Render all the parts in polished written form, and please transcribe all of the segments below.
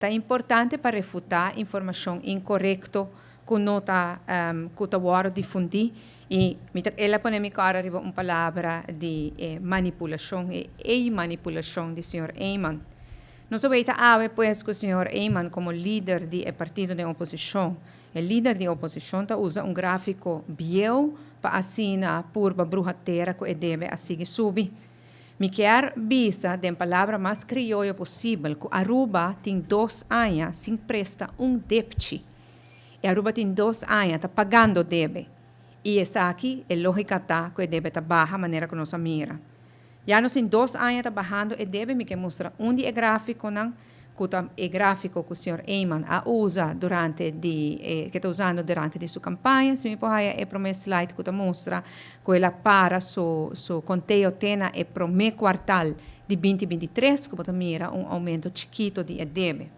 Ta importante pa refutá informashon inkorekto ku no ta ku ta wòrdu difundí i mi ta el a pone mi kòrda riba un palabra di e manipulashon e ei manipulashon di señor Eman. Nos a weita awe pues ku señor Eman komo lider di e partido den oposishon, e lider di oposishon ta usa un gráfiko bieu pa asina purba bruha tera ku e debe a sigui subi. Mi kier bisa den palabra mas crioyo posibel cu Aruba tin dos aña sin presta un depchi. E Aruba tin dos aña ta pagando debe. Y esaki e logica ta cu e debe ta baha manera cu nos a mira. Ya nos tin dos aña ta bahando e debe, mi ke mustra un di e graficonan cu ta e grafico cu señor Eman a usa durante di e ke ta usando durante di su campaña. Si mi por haya e prome slide cu ta mustra cu el a para su su conteo te na e prome cuartal di 2023 cu bo ta mira un aumento chikito di e debe.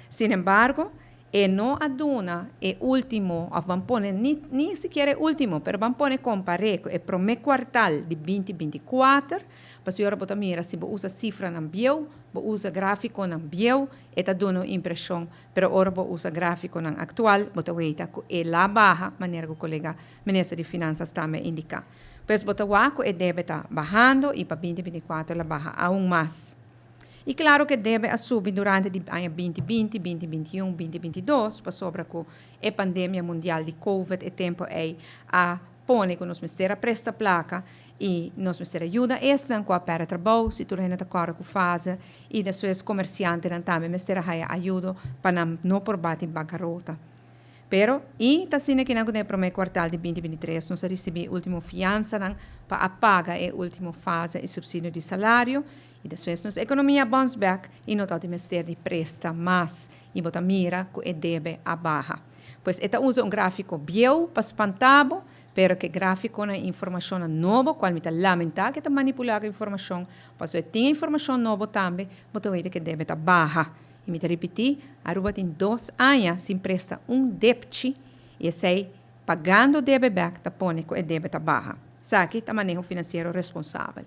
Sin embargo, e no a duna e ultimo of ban pone ni ni sikiera e ultimo pero ban pone compare cu e prome cuartal di 2024. Pasobra bo ta mira si bo usa sifranan bieu, bo usa gráfikonan bieu, e ta duna un impreshon, pero ora bo usa gráfikonan aktual, bo ta weita ku e la baha, manera ku kolega Minister di Finansas tambe a indiká. Pues bo ta wak ku e debe ta bahando i pa 2024 la baha aun mas. I klaro ku e debe a subi durante di aña 2020, 2021, 2022, pasobra ku e pandemia mundial di covid e tempu ei a pone ku nos mester a presta plaka i nos mester a yuda esnan ku a pèrdè trabou, si tur hende ta kòrda ku fase i despues komersiantenan tambe mester a haya ayudo pa nan no por bati bankarota. Pero, i ta asina kinan ku den e promé kuartal di 2023 nos a risibí e último fiansanan pa a paga e último fase i supsidio di salario i despues nos ekonomia a bounce back i no tabatin mester di presta mas i bo ta mira ku e debe a baha. Pues e ta usa un gráfiko bieu pa spanta bo, pero ku e gráfikonan i informashonnan nobo, kual mi ta lamentá ku e ta manipulá ku informashon, pasobra e tin e informashon nobo tambe, bo ta weta ku e debe ta baha. I mi ta ripití, Aruba tin dos aña sin presta un depchi i esei pagando debe bèk ta pone ku e debe ta baha. Esaki ta maneho finansiero responsabel.